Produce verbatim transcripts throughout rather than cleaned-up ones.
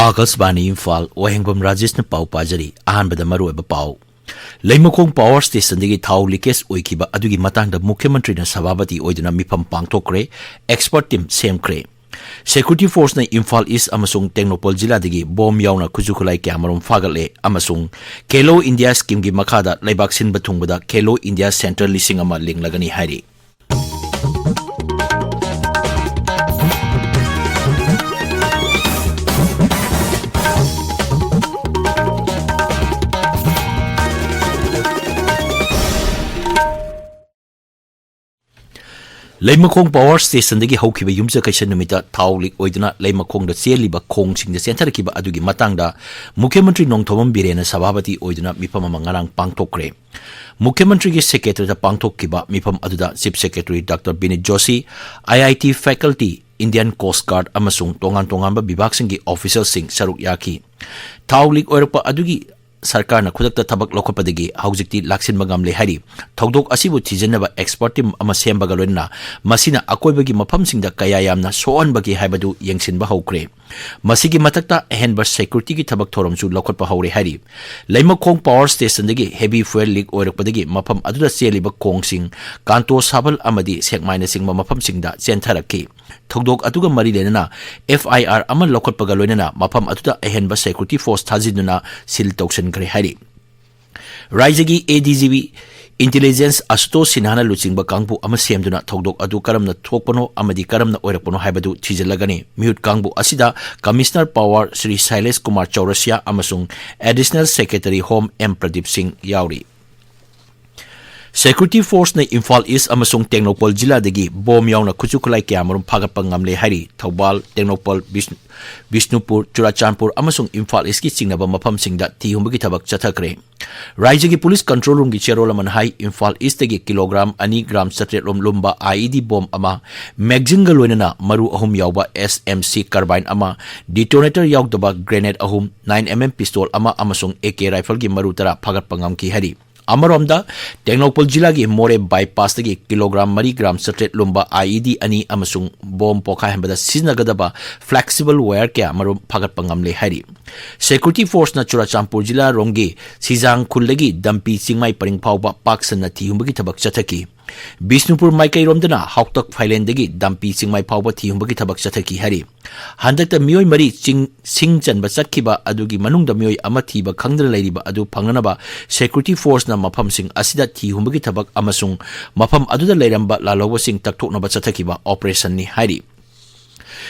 ꯑꯀꯥꯁꯕꯥꯅꯤ ꯏꯝꯐꯥꯜ, ꯋꯥꯍꯦꯡꯕꯝ ꯔꯥꯖꯦꯁꯅ ꯄꯥꯎ ꯄꯥꯖꯔꯤ꯫ ꯑꯍꯥꯟꯕꯗ ꯃꯔꯨꯑꯣꯏꯕ ꯄꯥꯎ꯫ ꯂꯩꯃꯈꯣꯡ ꯄꯥꯋꯔ ꯁ꯭ꯇꯦꯁꯟꯗꯒꯤ ꯊꯥꯎ ꯂꯤꯀꯦꯖ ꯑꯣꯏꯈꯤꯕ ꯑꯗꯨꯒꯤ ꯃꯇꯥꯡꯗ ꯃꯨꯈ꯭ꯌ ꯃꯟꯇ꯭ꯔꯤꯅ ꯁꯚꯥꯄꯇꯤ ꯑꯣꯏꯗꯨꯅ ꯃꯤꯐꯝ ꯄꯥꯡꯊꯣꯛꯈ꯭ꯔꯦ, ꯑꯦꯛꯁꯄꯔꯠ ꯇꯤꯝ ꯁꯦꯝꯈ꯭ꯔꯦ꯫ ꯁꯦꯀ꯭ꯌꯨꯔꯤꯇꯤ ꯐꯣꯔꯁꯅ ꯏꯝꯐꯥꯜ ꯏꯁ ꯑꯃꯁꯨꯡ ꯇꯦꯡꯅꯧꯄꯜ ꯖꯤꯂꯥꯗꯒꯤ ꯕꯣꯝ ꯌꯥꯎꯅ ꯈꯨꯠꯁꯨ ꯈꯨꯠꯂꯥꯏ ꯀꯌꯥꯃꯔꯨꯝ ꯐꯥꯒꯠꯂꯦ ꯑꯃꯁꯨꯡ ꯈꯦꯂꯣ ꯏꯟꯗꯤꯌꯥ ꯁ꯭ꯀꯤꯝꯒꯤ ꯃꯈꯥꯗ ꯂꯩꯕꯥꯛ ꯁꯤꯟꯕ ꯊꯨꯡꯕꯗ ꯈꯦꯂꯣ ꯏꯟꯗꯤꯌꯥ ꯁꯦꯟꯇꯔ ꯂꯤꯁꯤꯡ ꯑꯃ ꯂꯤꯡꯂꯒꯅꯤ ꯍꯥꯏꯔꯤ꯫ ꯂꯩꯃꯈꯣꯡ ꯄꯥꯋꯔ ꯁ꯭ꯇꯦꯁꯟꯗꯒꯤ ꯍꯧꯈꯤꯕ ꯌꯨꯝꯁꯀꯩꯁ ꯅꯨꯃꯤꯠꯇ ꯊꯥꯎ ꯂꯤꯛ ꯑꯣꯏꯗꯨꯅ ꯂꯩꯃꯈꯣꯡꯗ ꯆꯦꯜꯂꯤꯕ ꯈꯣꯡꯁꯤꯡꯗ ꯆꯦꯟꯊꯔꯛꯈꯤꯕ ꯑꯗꯨꯒꯤ ꯃꯇꯥꯡꯗ ꯃꯨꯈ꯭ꯌ ꯃꯟꯇ꯭ꯔꯤ ꯅꯣꯡꯊꯣꯝꯕꯝ ꯕꯤꯔꯦꯟꯅ ꯁꯚꯥꯄꯇꯤ ꯑꯣꯏꯗꯨꯅ ꯃꯤꯐꯝ ꯑꯃ ꯉꯔꯥꯡ ꯄꯥꯡꯊꯣꯛꯈ꯭ꯔꯦ꯫ ꯃꯨꯈ꯭ꯌ ꯃꯟꯇ꯭ꯔꯤꯒꯤ ꯁꯦꯀ꯭ꯔꯦꯇꯔꯤꯗ ꯄꯥꯡꯊꯣꯛꯈꯤꯕ ꯃꯤꯐꯝ ꯑꯗꯨꯗ ꯆꯤꯐ ꯁꯦꯀ꯭ꯔꯦꯇꯔꯤ ꯗꯥꯛꯇꯔ ꯕꯤꯅꯤꯠ ꯖꯣꯁꯤ, ꯑꯥꯏ ꯑꯥꯏ ꯇꯤ ꯐꯦꯀꯜꯇꯤ, ꯏꯟꯗꯤꯌꯟ ꯀꯣꯁ꯭ꯠ ꯒꯥꯔꯗ ꯑꯃꯁꯨꯡ ꯇꯣꯉꯥꯟ ꯇꯣꯉꯥꯟꯕ ꯕꯤꯚꯥꯒꯁꯤꯡꯒꯤ ꯑꯣꯐꯤꯁꯤꯌꯦꯜꯁꯤꯡ ꯁꯔꯨꯛ ꯌꯥꯈꯤ꯫ ꯊꯥꯎ ꯂꯤꯛ ꯑꯣꯏꯔꯛꯄ ꯑꯗꯨꯒꯤ ꯁꯔꯀꯥꯔꯅ ꯈꯨꯗꯛꯇ ꯊꯕꯛ ꯂꯧꯈꯠꯄꯗꯒꯤ ꯍꯧꯖꯤꯛꯇꯤ ꯂꯥꯛꯁꯤꯟꯕ ꯉꯝꯂꯦ ꯍꯥꯏꯔꯤ꯫ ꯊꯧꯗꯣꯛ ꯑꯁꯤꯕꯨ ꯊꯤꯖꯤꯟꯅꯕ ꯑꯦꯛꯁꯄꯔꯠ ꯇꯤꯝ ꯑꯃ ꯁꯦꯝꯕꯒ ꯂꯣꯏꯅꯅ ꯃꯁꯤꯅ ꯑꯀꯣꯏꯕꯒꯤ ꯃꯐꯝꯁꯤꯡꯗ ꯀꯌꯥ ꯌꯥꯝꯅ ꯁꯣꯛꯍꯟꯕꯒꯦ ꯍꯥꯏꯕꯗꯨ ꯌꯦꯡꯁꯤꯟꯕ ꯍꯧꯈ꯭ꯔꯦ꯫ ꯃꯁꯤꯒꯤ ꯃꯊꯛꯇ ꯑꯍꯦꯟꯕ ꯁꯦꯀ꯭ꯌꯨꯔꯤꯇꯤꯒꯤ ꯊꯕꯛ ꯊꯧꯔꯝꯁꯨ ꯂꯧꯈꯠꯄ ꯍꯧꯔꯦ ꯍꯥꯏꯔꯤ꯫ ꯂꯩꯃꯈꯣꯡ ꯄꯥꯋꯔ ꯁ꯭ꯇꯦꯁꯟꯗꯒꯤ ꯍꯦꯚꯤ ꯐ꯭ꯌꯨꯑꯦꯜ ꯂꯤꯛ ꯑꯣꯏꯔꯛꯄꯗꯒꯤ ꯃꯐꯝ ꯑꯗꯨꯗ ꯆꯦꯜꯂꯤꯕ ꯈꯣꯡꯁꯤꯡ ꯀꯥꯟꯇꯣ ꯁꯥꯕꯜ ꯑꯃꯗꯤ ꯁꯦꯛꯃꯥꯏꯅꯆꯤꯡꯕ ꯃꯐꯝꯁꯤꯡꯗ ꯆꯦꯟꯊꯔꯛꯈꯤ꯫ ꯊꯧꯗꯣꯛ ꯑꯗꯨꯒ ꯃꯔꯤ ꯂꯩꯅꯅ ꯑꯦꯐ ꯑꯥꯏ ꯑꯥꯔ ꯑꯃ ꯂꯧꯈꯠꯄꯒ ꯂꯣꯏꯅꯅ ꯃꯐꯝ ꯑꯗꯨꯗ ꯑꯍꯦꯟꯕ ꯁꯦꯀ꯭ꯌꯨꯔꯤꯇꯤ ꯐꯣꯔꯁ ꯊꯥꯖꯤꯟꯗꯨꯅ ꯁꯤꯜ ꯇꯧꯁꯤꯟꯈ꯭ꯔꯦ ꯍꯥꯏꯔꯤ꯫ ꯔꯥꯏꯖ꯭ꯌꯒꯤ ꯑꯦ ꯗꯤ ꯖꯤ ꯄꯤ ꯏꯟꯇꯦꯂꯤꯖꯦꯟꯁ ꯑꯁꯨꯇꯣꯁ ꯁꯤꯟꯍꯥꯅ ꯂꯨꯆꯤꯡꯕ ꯀꯥꯡꯕꯨ ꯑꯃ ꯁꯦꯝꯗꯨꯅ ꯊꯧꯗꯣꯛ ꯑꯗꯨ ꯀꯔꯝꯅ ꯊꯣꯛꯄꯅꯣ ꯑꯃꯗꯤ ꯀꯔꯝꯅ ꯑꯣꯏꯔꯛꯄꯅꯣ ꯍꯥꯏꯕꯗꯨ ꯊꯤꯖꯤꯜꯂꯒꯅꯤ꯫ ꯃꯤꯍꯨꯠ ꯀꯥꯡꯕꯨ ꯑꯁꯤꯗ ꯀꯃꯤꯁꯅꯔ ꯄꯥꯋꯔ ꯁ꯭ꯔꯤ ꯁꯥꯏꯂꯦꯁ ꯀꯨꯃꯥꯔ ꯆꯧꯔꯁꯤꯌꯥ ꯑꯃꯁꯨꯡ additional secretary home M Pradeep ꯁꯤꯡ ꯌꯥꯎꯔꯤ꯫ ꯁꯦꯀ꯭ꯌꯨꯔꯤꯇꯤ ꯐꯣꯔꯁꯅ ꯏꯝꯐꯥꯜ ꯏꯁ ꯑꯃꯁꯨꯡ ꯇꯦꯡꯅꯧꯄꯜ ꯖꯤꯂꯥꯗꯒꯤ ꯕꯣꯝ ꯌꯥꯎꯅ ꯈꯨꯠꯁꯨ ꯈꯨꯠꯂꯥꯏ ꯀꯌꯥꯃꯔꯨꯝ ꯐꯥꯒꯠꯄ ꯉꯝꯂꯦ ꯍꯥꯏꯔꯤ꯫ ꯊꯧꯕꯥꯜ, ꯇꯦꯡꯅꯧꯄꯜ, ꯕꯤꯁ-, ꯕꯤꯁꯅꯨꯄꯨꯔ, ꯆꯨꯔꯥꯆꯥꯟꯄꯨꯔ ꯑꯃꯁꯨꯡ ꯏꯝꯐꯥꯜ ꯏꯁꯀꯤ ꯆꯤꯡꯅꯕ ꯃꯐꯝꯁꯤꯡꯗ ꯊꯤꯍꯨꯝꯕꯒꯤ ꯊꯕꯛ ꯆꯠꯊꯈ꯭ꯔꯦ꯫ ꯔꯥꯏꯖ꯭ꯌꯒꯤ ꯄꯨꯂꯤꯁ ꯀꯟꯇ꯭ꯔꯣꯜ ꯔꯨꯝꯒꯤ ꯆꯦꯔꯣꯜ ꯑꯃꯅ ꯍꯥꯏ, ꯏꯝꯐꯥꯜ ꯏꯁꯇꯒꯤ ꯀꯤꯂꯣꯒ꯭ꯔꯥꯝ ꯑꯅꯤ ꯒ꯭ꯔꯥꯝ ꯆꯥꯇ꯭ꯔꯦꯠ ꯔꯣꯝ ꯂꯨꯝꯕ ꯑꯥꯏ ꯏ ꯗꯤ ꯕꯣꯝ ꯑꯃ, ꯃꯦꯒꯖꯤꯟꯒ ꯂꯣꯏꯅꯅ ꯃꯔꯨ ꯑꯍꯨꯝ ꯌꯥꯎꯕ ꯑꯦꯁ ꯑꯦꯝ ꯁꯤ ꯀꯥꯔꯕꯥꯏꯟ ꯑꯃ, ꯗꯤꯇꯣꯅꯦꯇꯔ ꯌꯥꯎꯗꯕ ꯒ꯭ꯔꯦꯅꯦꯗ ꯑꯍꯨꯝ, ꯅꯥꯏꯟ ꯑꯦꯝ ꯑꯦꯝ ꯄꯤꯁꯇꯣꯜ ꯑꯃ ꯑꯃꯁꯨꯡ ꯑꯦ ꯀꯦ ꯔꯥꯏꯐꯜꯒꯤ ꯃꯔꯨ ꯇꯔꯥ ꯐꯥꯒꯠꯄ ꯉꯝꯈꯤ ꯍꯥꯏꯔꯤ꯫ ꯑꯃꯔꯣꯝꯗ, ꯇꯦꯡꯅꯧꯄꯜ ꯖꯤꯂꯥꯒꯤ ꯃꯣꯔꯦ ꯕꯥꯏꯄꯥꯁꯇꯒꯤ ꯀꯤꯂꯣꯒ꯭ꯔꯥꯝ ꯃꯔꯤ ꯒ꯭ꯔꯥꯝ ꯆꯥꯇ꯭ꯔꯦꯠ ꯂꯨꯝꯕ IED ꯑꯅꯤ ꯑꯃꯁꯨꯡ ꯕꯣꯝ ꯄꯣꯈꯥꯏꯍꯟꯕꯗ ꯁꯤꯖꯤꯟꯅꯒꯗꯕ flexible wire ꯀꯌꯥ ꯑꯃꯔꯣꯝ ꯐꯥꯒꯠꯄ ꯉꯝꯂꯦ ꯍꯥꯏꯔꯤ꯫ Security forceꯅ ꯆꯨꯔꯆꯥꯟꯄꯨꯔ ꯖꯤꯂꯥꯔꯣꯝꯒꯤ ꯁꯤꯖꯥꯡ ꯈꯨꯜꯗꯒꯤ ꯗꯝꯄꯤ ꯆꯤꯡꯃꯥꯏ ꯄꯔꯤꯡ ꯐꯥꯎꯕ ꯄꯥꯛ ꯁꯟꯅ ꯊꯤ ꯍꯨꯝꯕꯒꯤ ꯊꯕꯛ ꯆꯠꯊꯈꯤ꯫ ꯕꯤꯁꯅꯨꯄꯨꯔ ꯃꯥꯏꯀꯩꯔꯣꯝꯗꯅ ꯍꯥꯎꯇꯛ ꯐꯥꯏꯂꯦꯟꯗꯒꯤ ꯗꯝꯄꯤ ꯆꯤꯡꯃꯥꯏ ꯐꯥꯎꯕ ꯊꯤ ꯍꯨꯝꯕꯒꯤ ꯊꯕꯛ ꯆꯠꯊꯈꯤ ꯍꯥꯏꯔꯤ꯫ ꯍꯟꯗꯛꯇ ꯃꯤꯑꯣꯏ ꯃꯔꯤ ꯆꯤꯡ, ꯁꯤꯡ ꯆꯟꯕ ꯆꯠꯈꯤꯕ ꯑꯗꯨꯒꯤ ꯃꯅꯨꯡꯗ ꯃꯤꯑꯣꯏ ꯑꯃ ꯊꯤꯕ ꯈꯪꯗꯅ ꯂꯩꯔꯤꯕ ꯑꯗꯨ ꯐꯪꯅꯅꯕ Security forceꯅ ꯃꯐꯝꯁꯤꯡ ꯑꯁꯤꯗ ꯊꯤ ꯍꯨꯝꯕꯒꯤ ꯊꯕꯛ ꯑꯃꯁꯨꯡ ꯃꯐꯝ ꯑꯗꯨꯗ ꯂꯩꯔꯝꯕ ꯂꯥꯜꯍꯧꯕꯁꯤꯡ ꯇꯛꯊꯣꯛꯅꯕ ꯆꯠꯊꯈꯤꯕ operationꯅꯤ ꯍꯥꯏꯔꯤ꯫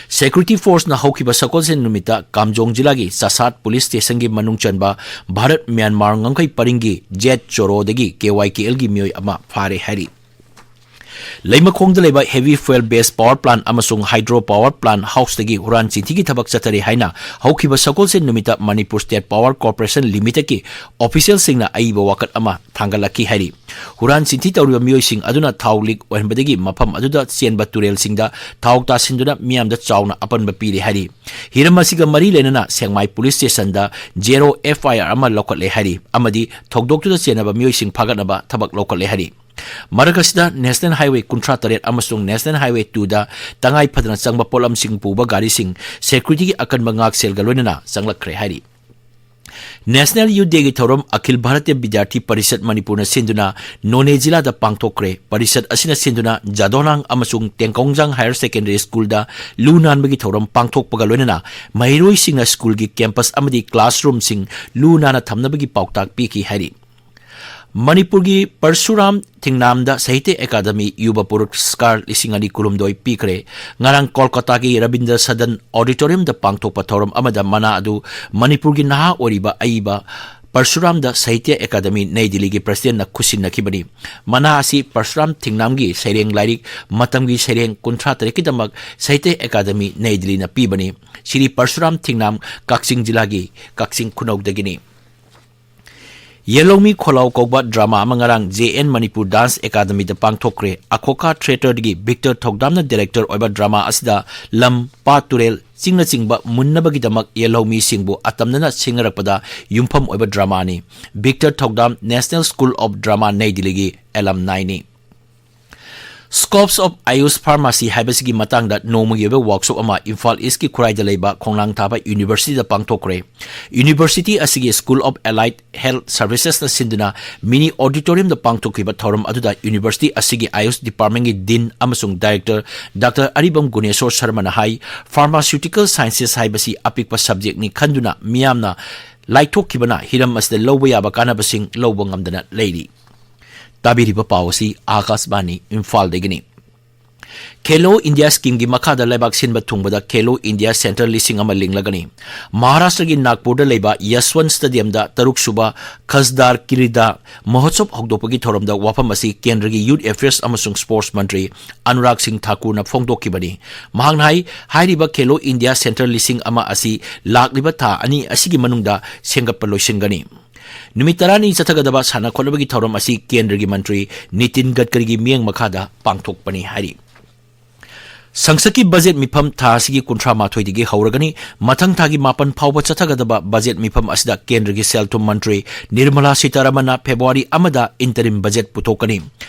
Security forceꯅ ꯍꯧꯈꯤꯕ ꯁꯒꯣꯜꯁꯦꯟ ꯅꯨꯃꯤꯠꯇ ꯀꯥꯝꯖꯣꯡ ꯖꯤꯂꯥꯒꯤ ꯆꯥꯁꯥꯠ police stationꯒꯤ ꯃꯅꯨꯡ ꯆꯟꯕ ꯚꯥꯔꯠ ꯃ꯭ꯌꯥꯟꯃꯥꯔ ꯉꯝꯈꯩ ꯄꯔꯤꯡꯒꯤ ꯖꯦꯠ ꯆꯣꯔꯣꯗꯒꯤ KYKLꯒꯤ ꯃꯤꯑꯣꯏ ꯑꯃ ꯐꯥꯔꯦ ꯍꯥꯏꯔꯤ꯫ ꯂꯩꯃꯈꯣꯡꯗ ꯂꯩꯕ heavy fuel based power plant ꯑꯃꯁꯨꯡ hydro power plant houseꯇꯒꯤ ꯍꯨꯔꯥꯟ ꯆꯤꯟꯊꯤꯒꯤ ꯊꯕꯛ ꯆꯠꯊꯔꯤ ꯍꯥꯏꯅ ꯍꯧꯈꯤꯕ ꯁꯒꯣꯜꯁꯦꯟ ꯅꯨꯃꯤꯠꯇ Manipur State Power Corporation Limitedꯀꯤ officialꯁꯤꯡꯅ ꯑꯏꯕ ꯋꯥꯀꯠ ꯑꯃ ꯊꯥꯡꯒꯠꯂꯛꯈꯤ ꯍꯥꯏꯔꯤ꯫ ꯍꯨꯔꯥꯟ ꯆꯤꯟꯊꯤ ꯇꯧꯔꯤꯕ ꯃꯤꯑꯣꯏꯁꯤꯡ ꯑꯗꯨꯅ ꯊꯥꯎ leak ꯑꯣꯏꯍꯟꯕꯗꯒꯤ ꯃꯐꯝ ꯑꯗꯨꯗ ꯆꯦꯟꯕ ꯇꯨꯔꯦꯜꯁꯤꯡꯗ ꯊꯥꯎ ꯇꯥꯁꯤꯟꯗꯨꯅ ꯃꯤꯌꯥꯝꯗ ꯆꯥꯎꯅ ꯑꯄꯟꯕ ꯄꯤꯔꯦ ꯍꯥꯏꯔꯤ꯫ ꯍꯤꯔꯝ ꯑꯁꯤꯒ ꯃꯔꯤ ꯂꯩꯅꯅ ꯁꯦꯛꯃꯥꯏ police stationꯗ zero FIR ꯑꯃ ꯂꯧꯈꯠꯂꯦ ꯍꯥꯏꯔꯤ ꯑꯃꯗꯤ ꯊꯧꯗꯣꯛꯇꯨꯗ ꯆꯦꯟꯅꯕ ꯃꯤꯑꯣꯏꯁꯤꯡ ꯐꯥꯒꯠꯅꯕ ꯊꯕꯛ ꯂꯧꯈꯠꯂꯦ ꯍꯥꯏꯔꯤ꯫ ꯃꯔꯛ ꯑꯁꯤꯗ National Highway ꯀꯨꯟꯊ꯭ꯔꯥ ꯇꯔꯦꯠ ꯑꯃꯁꯨꯡ National Highway twoꯗ ꯇꯉꯥꯏ ꯐꯗꯅ ꯆꯪꯕ ꯄꯣꯠꯂꯝꯁꯤꯡ ꯄꯨꯕ ꯒꯥꯔꯤꯁꯤꯡ securityꯒꯤ ꯑꯀꯟꯕ ꯉꯥꯛꯁꯦꯜꯒ ꯂꯣꯏꯅꯅ ꯆꯪꯂꯛꯈ꯭ꯔꯦ ꯍꯥꯏꯔꯤ꯫ National Youth Dayꯒꯤ ꯊꯧꯔꯝ ꯑꯈꯤꯜ ꯚꯥꯔꯇꯤꯌ ꯕꯤꯗ꯭ꯌꯥꯔꯊꯤ ꯄꯔꯤꯁꯠ ꯃꯅꯤꯄꯨꯔꯅ ꯁꯤꯟꯗꯨꯅ ꯅꯣꯅꯦ ꯖꯤꯂꯥꯗ ꯄꯥꯡꯊꯣꯛꯈ꯭ꯔꯦ꯫ ꯄꯔꯤꯁꯠ ꯑꯁꯤꯅ ꯁꯤꯟꯗꯨꯅ ꯖꯥꯗꯣꯅꯥꯡ ꯑꯃꯁꯨꯡ ꯇꯦꯡꯀꯣꯡꯖꯥꯡ Higher Secondary Schoolꯗ ꯂꯨ ꯅꯥꯟꯕꯒꯤ ꯊꯧꯔꯝ ꯄꯥꯡꯊꯣꯛꯄꯒ ꯂꯣꯏꯅꯅ ꯃꯍꯩꯔꯣꯏꯁꯤꯡꯅ schoolꯒꯤ campus ꯑꯃꯗꯤ classroomꯁꯤꯡ ꯂꯨ ꯅꯥꯟꯅ ꯊꯝꯅꯕꯒꯤ ꯄꯥꯎꯇꯥꯛ ꯄꯤꯈꯤ ꯍꯥꯏꯔꯤ꯫ ꯃꯅꯤꯄꯨꯔꯒꯤ ꯄꯔꯁꯨꯔꯥꯝ ꯊꯤꯡꯅꯥꯝꯗ ꯁꯥꯍꯤꯇ꯭ꯌ ꯑꯦꯀꯥꯗꯃꯤ ꯌꯨꯕ ꯄꯨꯔꯁꯀꯥꯔ ꯂꯤꯁꯤꯡ ꯑꯅꯤ ꯀꯨꯟꯍꯨꯝꯗꯣꯏ ꯄꯤꯈ꯭ꯔꯦ꯫ ꯉꯔꯥꯡ ꯀꯣꯜꯀꯇꯥꯒꯤ ꯔꯕꯤꯟꯗ꯭ꯔ ꯁꯗꯟ auditoriumꯗ ꯄꯥꯡꯊꯣꯛꯄ ꯊꯧꯔꯝ ꯑꯃꯗ ꯃꯅꯥ ꯑꯗꯨ ꯃꯅꯤꯄꯨꯔꯒꯤ ꯅꯍꯥ ꯑꯣꯏꯔꯤꯕ ꯑꯏꯕ ꯄꯔꯁꯨꯔꯥꯝꯗ ꯁꯥꯍꯤꯇ꯭ꯌ ꯑꯦꯀꯥꯗꯃꯤ ꯅꯩ ꯗꯤꯜꯂꯤꯒꯤ presidentꯅ ꯈꯨꯠꯁꯤꯟꯅꯈꯤꯕꯅꯤ꯫ ꯃꯅꯥ ꯑꯁꯤ ꯄꯔꯁꯨꯔꯥꯝ ꯊꯤꯡꯅꯥꯝꯒꯤ ꯁꯩꯔꯦꯡ ꯂꯥꯏꯔꯤꯛ ꯃꯇꯝꯒꯤ ꯁꯩꯔꯦꯡ ꯀꯨꯟꯊ꯭ꯔꯥ ꯇꯔꯦꯠꯀꯤꯗꯃꯛ ꯁꯥꯍꯤꯇ꯭ꯌ ꯑꯦꯀꯥꯗꯃꯤ ꯅꯩ ꯗꯤꯜꯂꯤꯅ ꯄꯤꯕꯅꯤ꯫ ꯁ꯭ꯔꯤ ꯄꯔꯁꯨꯔꯥꯝ ꯊꯤꯡꯅꯥꯝ ꯀꯛꯆꯤꯡ ꯖꯤꯂꯥꯒꯤ ꯀꯛꯆꯤꯡ ꯈꯨꯅꯧꯗꯒꯤꯅꯤ꯫ ꯌꯦꯜꯍꯧꯃꯤ ꯈꯣꯜꯂꯥꯎ ꯀꯧꯕ drama ꯑꯃ ꯉꯔꯥꯡ J N Manipur Dance Academyꯗ ꯄꯥꯡꯊꯣꯛꯈ꯭ꯔꯦ꯫ ꯑꯈꯣꯀꯥ Theatreꯗꯒꯤ ꯕꯤꯛꯇꯔ ꯊꯧꯗꯥꯝꯅ director ꯑꯣꯏꯕ drama ꯑꯁꯤꯗ ꯂꯝ, ꯄꯥꯠ ꯇꯨꯔꯦꯜ, ꯆꯤꯡꯅꯆꯤꯡꯕ ꯃꯨꯟꯅꯕꯒꯤꯗꯃꯛ ꯌꯦꯜꯍꯧꯃꯤꯁꯤꯡꯕꯨ ꯑꯇꯝꯅꯅ ꯁꯤꯡꯅꯔꯛꯄꯗ ꯌꯨꯝꯐꯝ ꯑꯣꯏꯕ dramaꯅꯤ꯫ ꯕꯤꯛꯇꯔ ꯊꯧꯗꯥꯝ National School of Drama ꯅꯩ ꯗꯤꯜꯂꯤꯒꯤ alumniꯅꯤ꯫ Scopes of Ayush Pharmacy ꯍꯥꯏꯕꯁꯤꯒꯤ ꯃꯇꯥꯡꯗ ꯅꯣꯡꯃꯒꯤ ꯑꯣꯏꯕ workshop ꯑꯃ ꯏꯝꯐꯥꯜ Eastꯀꯤ ꯈꯨꯔꯥꯏꯗ ꯂꯩꯕ ꯈꯣꯡꯅꯥꯡ ꯊꯥꯕ Universityꯗ ꯄꯥꯡꯊꯣꯛꯈ꯭ꯔꯦ꯫ University ꯑꯁꯤꯒꯤ School of Allied Health Servicesꯅ ꯁꯤꯟꯗꯨꯅ mini auditoriumꯗ ꯄꯥꯡꯊꯣꯛꯈꯤꯕ ꯊꯧꯔꯝ ꯑꯗꯨꯗ University ꯑꯁꯤꯒꯤ Ayush Departmentꯀꯤ Dean ꯑꯃꯁꯨꯡ Director Doctor ꯑꯔꯤꯕꯝ ꯒꯨꯅꯦꯁꯣꯔ ꯁꯔꯃꯅ ꯍꯥꯏ, Pharmaceutical Sciences ꯍꯥꯏꯕꯁꯤ ꯑꯄꯤꯛꯄ subjectꯅꯤ ꯈꯟꯗꯨꯅ ꯃꯤꯌꯥꯝꯅ ꯂꯥꯏꯊꯣꯛꯈꯤꯕꯅ ꯍꯤꯔꯝ ꯑꯁꯤꯗ ꯂꯧꯕ ꯌꯥꯕ ꯀꯥꯟꯅꯕꯁꯤꯡ ꯂꯧꯕ ꯉꯝꯗꯅ ꯂꯩꯔꯤ꯫ ꯇꯥꯕꯤꯔꯤꯕ ꯄꯥꯎ ꯑꯁꯤ ꯑꯥꯀꯥꯁꯕꯥꯅꯤ ꯏꯝꯐꯥꯜꯗꯒꯤꯅꯤ꯫ ꯈꯦꯂꯣ ꯏꯟꯗꯤꯌꯥ schemeꯒꯤ ꯃꯈꯥꯗ ꯂꯩꯕꯥꯛ ꯁꯤꯟꯕ ꯊꯨꯡꯕꯗ ꯈꯦꯂꯣ ꯏꯟꯗꯤꯌꯥ center ꯂꯤꯁꯤꯡ ꯑꯃ ꯂꯤꯡꯂꯒꯅꯤ꯫ ꯃꯍꯥꯔꯥꯁꯇ꯭ꯔꯒꯤ ꯅꯥꯒꯄꯨꯔꯗ ꯂꯩꯕ ꯌꯁꯋꯟꯠ Stadiumꯗ ꯇꯔꯨꯛ ꯁꯨꯕ ꯈꯖꯗꯥꯔ ꯀ꯭ꯔꯤꯗꯥ ꯃꯍꯣꯠꯁꯕ ꯍꯧꯗꯣꯛꯄꯒꯤ ꯊꯧꯔꯝꯗ ꯋꯥꯐꯝ ꯑꯁꯤ ꯀꯦꯟꯗ꯭ꯔꯒꯤ Youth Affairs ꯑꯃꯁꯨꯡ Sports ꯃꯟꯇ꯭ꯔꯤ ꯑꯅꯨꯔꯥꯒ ꯁꯤꯡ ꯊꯥꯀꯨꯔꯅ ꯐꯣꯡꯗꯣꯛꯈꯤꯕꯅꯤ꯫ ꯃꯍꯥꯛꯅ ꯍꯥꯏ, ꯍꯥꯏꯔꯤꯕ ꯈꯦꯂꯣ ꯏꯟꯗꯤꯌꯥ center ꯂꯤꯁꯤꯡ ꯑꯃ ꯑꯁꯤ ꯂꯥꯛꯂꯤꯕ ꯊꯥ ꯑꯅꯤ ꯑꯁꯤꯒꯤ ꯃꯅꯨꯡꯗ ꯁꯦꯝꯒꯠꯄ ꯂꯣꯏꯁꯤꯟꯒꯅꯤ꯫ ꯅꯨꯃꯤꯠ ꯇꯔꯥꯅꯤ ꯆꯠꯊꯒꯗꯕ ꯁꯥꯟꯅ ꯈꯣꯠꯅꯕꯒꯤ ꯊꯧꯔꯝ ꯑꯁꯤ ꯀꯦꯟꯗ꯭ꯔꯒꯤ ꯃꯟꯇ꯭ꯔꯤ ꯅꯤꯇꯤꯟ ꯒꯗꯀꯔꯤꯒꯤ ꯃꯤꯠꯌꯦꯡ ꯃꯈꯥꯗ ꯄꯥꯡꯊꯣꯛꯄꯅꯤ ꯍꯥꯏꯔꯤ꯫ ꯁꯪꯁꯠꯀꯤ budget ꯃꯤꯐꯝ ꯊꯥ ꯑꯁꯤꯒꯤ ꯀꯨꯟꯊ꯭ꯔꯥ ꯃꯥꯊꯣꯏꯗꯒꯤ ꯍꯧꯔꯒꯅꯤ꯫ ꯃꯊꯪ ꯊꯥꯒꯤ ꯃꯥꯄꯟ ꯐꯥꯎꯕ ꯆꯠꯊꯒꯗꯕ budget ꯃꯤꯐꯝ ꯑꯁꯤꯗ ꯀꯦꯟꯗ꯭ꯔꯒꯤ ꯁꯦꯜ ꯊꯨꯝ ꯃꯟꯇ꯭ꯔꯤ ꯅꯤꯔꯃꯂꯥ ꯁꯤꯇꯥꯔꯥꯃꯟꯅ February ꯑꯃꯗ interim budget ꯄꯨꯊꯣꯛꯀꯅꯤ꯫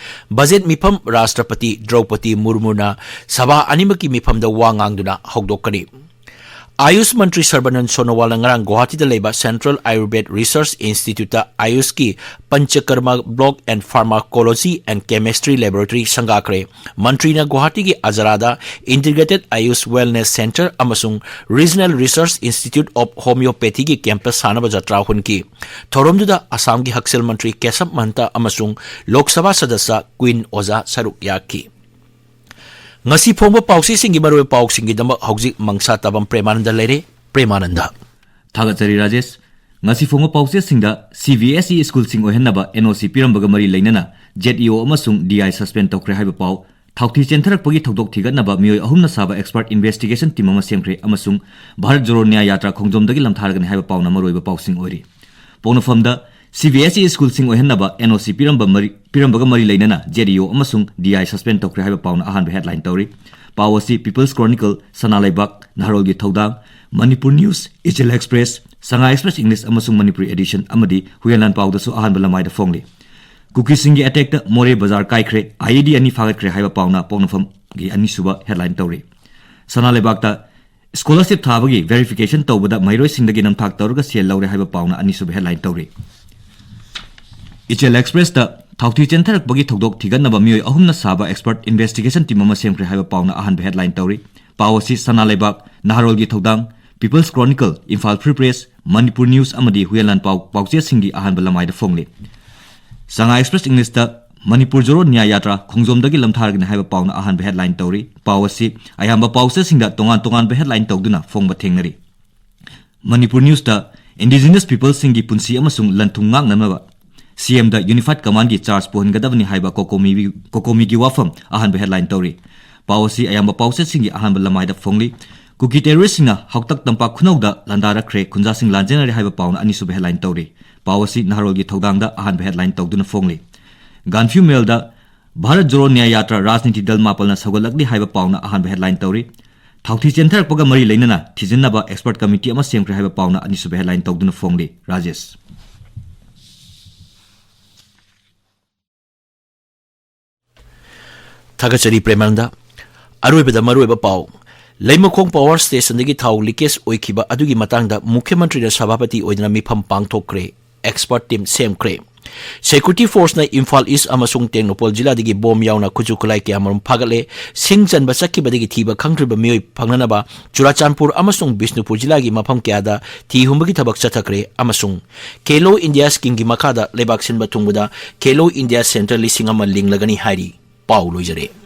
Budget ꯃꯤꯐꯝ ꯔꯥꯁꯇ꯭ꯔꯄꯇꯤ ꯗ꯭ꯔꯧꯄꯗꯤ ꯃꯨꯔꯃꯨꯅ ꯁꯚꯥ ꯑꯅꯤꯃꯛꯀꯤ ꯃꯤꯐꯝꯗ ꯋꯥ ꯉꯥꯡꯗꯨꯅ ꯍꯧꯗꯣꯛꯀꯅꯤ꯫ ꯑꯥꯌꯨꯁ ꯃꯟꯇ꯭ꯔꯤ ꯁꯔꯕꯥꯅꯟꯗ ꯁꯣꯅꯣꯋꯥꯜꯅ ꯉꯔꯥꯡ ꯒꯨꯋꯥꯍꯥꯇꯤꯗ ꯂꯩꯕ Central Ayurved Research Instituteꯇ ꯑꯥꯌꯨꯁꯀꯤ Panchakarma Block and Pharmacology and Chemistry Laboratory ꯁꯪꯒꯥꯈ꯭ꯔꯦ꯫ ꯃꯟꯇ꯭ꯔꯤꯅ ꯒꯨꯋꯥꯍꯥꯇꯤꯒꯤ ꯑꯖꯔꯥꯗ Integrated Ayush Wellness Center ꯑꯃꯁꯨꯡ Regional Research Institute of Homeopathyꯒꯤ campus ꯁꯥꯅꯕ ꯖꯇ꯭ꯔꯥ ꯍꯨꯟꯈꯤ꯫ ꯊꯧꯔꯝꯗꯨꯗ ꯑꯁꯥꯝꯒꯤ ꯍꯛꯁꯦꯜ ꯃꯟꯇ꯭ꯔꯤ ꯀꯦꯁꯕ ꯃꯍꯟꯇ ꯑꯃꯁꯨꯡ ꯂꯣꯛ ꯁꯚꯥ ꯁꯗꯁ꯭ꯌ ꯀ꯭ꯋꯤꯟ ꯑꯣꯖꯥ ꯁꯔꯨꯛ ꯌꯥꯈꯤ꯫ ꯉꯁꯤ ꯐꯣꯡꯕ ꯄꯥꯎꯆꯦꯁꯤꯡꯒꯤ ꯃꯔꯨꯑꯣꯏꯕ ꯄꯥꯎꯁꯤꯡꯒꯤꯗꯃꯛ ꯍꯧꯖꯤꯛ ꯃꯪꯁꯥ ꯇꯥꯕꯝ ꯄ꯭ꯔꯦꯃꯥꯅꯟꯗ ꯂꯩꯔꯦ꯫ ꯄ꯭ꯔꯦꯃꯥꯅꯟꯗ꯫ ꯊꯥꯒꯠꯆꯔꯤ ꯔꯥꯖꯦꯁ꯫ ꯉꯁꯤ ꯐꯣꯡꯕ ꯄꯥꯎꯆꯦꯁꯤꯡꯗ CBSE schoolꯁꯤꯡ ꯑꯣꯏꯍꯟꯅꯕ NOC ꯄꯤꯔꯝꯕꯒ ꯃꯔꯤ ꯂꯩꯅꯅ ZEO ꯑꯃꯁꯨꯡ DI suspend ꯇꯧꯈ꯭ꯔꯦ ꯍꯥꯏꯕ ꯄꯥꯎ, ꯊꯥꯎꯊꯤ ꯆꯦꯟꯊꯔꯛꯄꯒꯤ ꯊꯧꯗꯣꯛ ꯊꯤꯒꯠꯅꯕ ꯃꯤꯑꯣꯏ ꯑꯍꯨꯝꯅ ꯁꯥꯕ expert investigation team ꯑꯃ ꯁꯦꯝꯈ꯭ꯔꯦ ꯑꯃꯁꯨꯡ ꯚꯥꯔꯠ ꯖꯣꯔꯣ ꯅ꯭ꯌꯥꯌ ꯌꯥꯇ꯭ꯔꯥ ꯈꯣꯡꯖꯣꯝꯗꯒꯤ ꯂꯝꯊꯥꯔꯒꯅꯤ ꯍꯥꯏꯕ ꯄꯥꯎꯅ ꯃꯔꯨꯑꯣꯏꯕ ꯄꯥꯎꯁꯤꯡ ꯑꯣꯏꯔꯤ꯫ ꯄꯣꯛꯅꯐꯝꯗ ꯁꯤ ꯕꯤ ꯑꯦꯁ ꯏ ꯁ꯭ꯀꯨꯜꯁꯤꯡ ꯑꯣꯏꯍꯟꯅꯕ ꯑꯦꯟ ꯑꯣ ꯁꯤ ꯄꯤꯔꯝꯕ ꯃꯔꯤ, ꯄꯤꯔꯝꯕꯒ ꯃꯔꯤ ꯂꯩꯅꯅ ꯖꯦ ꯗꯤ ꯌꯨ ꯑꯃꯁꯨꯡ ꯗꯤ ꯑꯥꯏ suspend ꯇꯧꯈ꯭ꯔꯦ ꯍꯥꯏꯕ ꯄꯥꯎꯅ ꯑꯍꯥꯟꯕ headline ꯇꯧꯔꯤ꯫ ꯄꯥꯎ ꯑꯁꯤ People's Chronicle, ꯁꯅꯥ ꯂꯩꯕꯥꯛ, ꯅꯍꯥꯔꯣꯜꯒꯤ ꯊꯧꯗꯥꯡ, ꯃꯅꯤꯄꯨꯔ ꯅ꯭ꯌꯨꯁ, ꯏꯆꯦꯜ ꯑꯦꯛꯁꯄ꯭ꯔꯦꯁ, ꯁꯉꯥꯏ ꯑꯦꯛꯁꯄ꯭ꯔꯦꯁ ꯏꯪꯂꯤꯁ ꯑꯃꯁꯨꯡ ꯃꯅꯤꯄꯨꯔꯤ ꯑꯦꯗꯤꯁꯟ ꯑꯃꯗꯤ ꯍꯨꯏꯌꯦꯟꯂꯥꯟ ꯄꯥꯎꯗꯁꯨ ꯑꯍꯥꯟꯕ ꯂꯃꯥꯏꯗ ꯐꯣꯡꯂꯤ꯫ ꯀꯨꯀꯤꯁꯤꯡꯒꯤ ꯑꯦꯇꯦꯛꯇ ꯃꯣꯔꯦ ꯕꯖꯥꯔ ꯀꯥꯏꯈ꯭ꯔꯦ, ꯑꯥꯏ ꯏ ꯗꯤ ꯑꯅꯤ ꯐꯥꯒꯠꯈ꯭ꯔꯦ ꯍꯥꯏꯕ ꯄꯥꯎꯅ ꯄꯣꯛꯅꯐꯝꯒꯤ ꯑꯅꯤꯁꯨꯕ headline ꯇꯧꯔꯤ꯫ ꯁꯅꯥ ꯂꯩꯕꯥꯛꯇ scholarship ꯊꯥꯕꯒꯤ verification ꯇꯧꯕꯗ ꯃꯍꯩꯔꯣꯏꯁꯤꯡꯗꯒꯤ ꯅꯝꯊꯥꯛ ꯇꯧꯔꯒ ꯁꯦꯜ ꯂꯧꯔꯦ ꯍꯥꯏꯕ ꯄꯥꯎꯅ ꯑꯅꯤꯁꯨꯕ headline ꯇꯧꯔꯤ꯫ ꯏꯆꯦꯜ ꯑꯦꯛꯁꯄ꯭ꯔꯦꯁꯇ ꯊꯥꯎꯊꯤ ꯆꯦꯟꯊꯔꯛꯄꯒꯤ ꯊꯧꯗꯣꯛ ꯊꯤꯒꯠꯅꯕ ꯃꯤꯑꯣꯏ ꯑꯍꯨꯝꯅ ꯁꯥꯕ expert investigation team ꯑꯃ ꯁꯦꯝꯈ꯭ꯔꯦ ꯍꯥꯏꯕ ꯄꯥꯎꯅ ꯑꯍꯥꯟꯕ headline ꯇꯧꯔꯤ꯫ ꯄꯥꯎ ꯑꯁꯤ ꯁꯅꯥ ꯂꯩꯕꯥꯛ, ꯅꯍꯥꯔꯣꯜꯒꯤ ꯊꯧꯗꯥꯡ, People's Chronicle, Imphal free press, Manipur news ꯑꯃꯗꯤ ꯍꯨꯏꯌꯦꯟꯂꯥꯟ ꯄꯥꯎ ꯄꯥꯎꯆꯦꯁꯤꯡꯒꯤ ꯑꯍꯥꯟꯕ ꯂꯃꯥꯏꯗ ꯐꯣꯡꯂꯤ꯫ ꯁꯉꯥꯏ ꯑꯦꯛꯁꯄ꯭ꯔꯦꯁ ꯏꯪꯂꯤꯁꯇ ꯃꯅꯤꯄꯨꯔ ꯖꯣꯔꯣ ꯅ꯭ꯌꯥꯌ ꯌꯥꯇ꯭ꯔꯥ ꯈꯣꯡꯖꯣꯝꯗꯒꯤ ꯂꯝꯊꯥꯔꯒꯅꯤ ꯍꯥꯏꯕ ꯄꯥꯎꯅ ꯑꯍꯥꯟꯕ headline ꯇꯧꯔꯤ꯫ ꯄꯥꯎ ꯑꯁꯤ ꯑꯌꯥꯝꯕ ꯄꯥꯎꯆꯦꯁꯤꯡꯗ ꯇꯣꯉꯥꯟ ꯇꯣꯉꯥꯟꯕ headline ꯇꯧꯗꯨꯅ ꯐꯣꯡꯕ ꯊꯦꯡꯅꯔꯤ꯫ ꯃꯅꯤꯄꯨꯔ ꯅ꯭ꯌꯨꯁꯇ Indigenous peopleꯁꯤꯡꯒꯤ ꯄꯨꯟꯁꯤ ꯑꯃꯁꯨꯡ ꯂꯟ ꯊꯨꯝ ꯉꯥꯛꯅꯅꯕ ꯁꯤ ꯑꯦꯝꯗ Unified Commandꯒꯤ charge ꯄꯨꯍꯟꯒꯗꯕꯅꯤ ꯍꯥꯏꯕ ꯀꯣꯀꯣꯃꯤ-, ꯀꯣꯀꯣꯃꯤꯒꯤ ꯋꯥꯐꯝ ꯑꯍꯥꯟꯕ headline ꯇꯧꯔꯤ꯫ ꯄꯥꯎ ꯑꯁꯤ ꯑꯌꯥꯝꯕ ꯄꯥꯎꯆꯦꯁꯤꯡꯒꯤ ꯑꯍꯥꯟꯕ ꯂꯃꯥꯏꯗ ꯐꯣꯡꯂꯤ꯫ ꯀꯨꯀꯤ terroristꯁꯤꯡꯅ ꯍꯥꯎꯇꯛ ꯇꯝꯄꯥꯛ ꯈꯨꯅꯧꯗ ꯂꯥꯟꯗꯥꯔꯛꯈ꯭ꯔꯦ, ꯈꯨꯟꯖꯥꯁꯤꯡ ꯂꯥꯟꯖꯦꯟꯅꯔꯦ ꯍꯥꯏꯕ ꯄꯥꯎꯅ ꯑꯅꯤꯁꯨꯕ headline ꯇꯧꯔꯤ꯫ ꯄꯥꯎ ꯑꯁꯤ ꯅꯍꯥꯔꯣꯜꯒꯤ ꯊꯧꯗꯥꯡꯗ ꯑꯍꯥꯟꯕ headline ꯇꯧꯗꯨꯅ ꯐꯣꯡꯂꯤ꯫ ꯒꯥꯟꯐ꯭ꯌꯨ ꯃꯦꯜꯗ ꯚꯥꯔꯠ ꯖꯣꯔꯣ ꯅ꯭ꯌꯥꯌ ꯌꯥꯇ꯭ꯔꯥ ꯔꯥꯖꯅꯤꯇꯤ ꯗꯜ ꯃꯥꯄꯜꯅ ꯁꯧꯒꯠꯂꯛꯂꯤ ꯍꯥꯏꯕ ꯄꯥꯎꯅ ꯑꯍꯥꯟꯕ headline ꯇꯧꯔꯤ꯫ ꯊꯥꯎꯊꯤ ꯆꯦꯟꯊꯔꯛꯄꯒ ꯃꯔꯤ ꯂꯩꯅꯅ ꯊꯤꯖꯤꯟꯅꯕ expert committee ꯑꯃ ꯁꯦꯝꯈ꯭ꯔꯦ ꯍꯥꯏꯕ ꯄꯥꯎꯅ ꯑꯅꯤꯁꯨꯕ headline ꯇꯧꯗꯨꯅ ꯐꯣꯡꯂꯤ꯫ ꯔꯥꯖꯦꯁ꯫ ꯊꯥꯒꯠꯆꯔꯤ ꯄ꯭ꯔꯦꯃꯥꯅꯟꯗ꯫ ꯑꯔꯣꯏꯕꯗ ꯃꯔꯨꯑꯣꯏꯕ ꯄꯥꯎ꯫ ꯂꯩꯃꯈꯣꯡ power stationꯗꯒꯤ ꯊꯥꯎ leakage ꯑꯣꯏꯈꯤꯕ ꯑꯗꯨꯒꯤ ꯃꯇꯥꯡꯗ ꯃꯨꯈ꯭ꯌ ꯃꯟꯇ꯭ꯔꯤꯅ ꯁꯚꯥꯄꯇꯤ ꯑꯣꯏꯗꯨꯅ ꯃꯤꯐꯝ ꯄꯥꯡꯊꯣꯛꯈ꯭ꯔꯦ꯫ Expert team ꯁꯦꯝꯈ꯭ꯔꯦ꯫ Security forceꯅ ꯏꯝꯐꯥꯜ ꯏꯁ ꯑꯃꯁꯨꯡ ꯇꯦꯡꯅꯧꯄꯜ ꯖꯤꯂꯥꯗꯒꯤ ꯕꯣꯝ ꯌꯥꯎꯅ ꯈꯨꯠꯁꯨ ꯈꯨꯠꯂꯥꯏ ꯀꯌꯥꯃꯔꯨꯝ ꯐꯥꯒꯠꯂꯦ꯫ ꯁꯤꯡ ꯆꯟꯕ ꯆꯠꯈꯤꯕꯗꯒꯤ ꯊꯤꯕ ꯈꯪꯗ꯭ꯔꯤꯕ ꯃꯤꯑꯣꯏ ꯐꯪꯅꯅꯕ ꯆꯨꯔꯥꯆꯥꯟꯄꯨꯔ ꯑꯃꯁꯨꯡ ꯕꯤꯁꯅꯨꯄꯨꯔ ꯖꯤꯂꯥꯒꯤ ꯃꯐꯝ ꯀꯌꯥꯗ ꯊꯤ ꯍꯨꯝꯕꯒꯤ ꯊꯕꯛ ꯆꯠꯊꯈ꯭ꯔꯦ ꯑꯃꯁꯨꯡ Khelo India schemeꯒꯤ ꯃꯈꯥꯗ ꯂꯩꯕꯥꯛ ꯁꯤꯟꯕ ꯊꯨꯡꯕꯗ Khelo India Centre ꯂꯤꯁꯤꯡ ꯑꯃ ꯂꯤꯡꯂꯒꯅꯤ ꯍꯥꯏꯔꯤ꯫ ꯄꯥꯎ ꯂꯣꯏꯖꯔꯦ꯫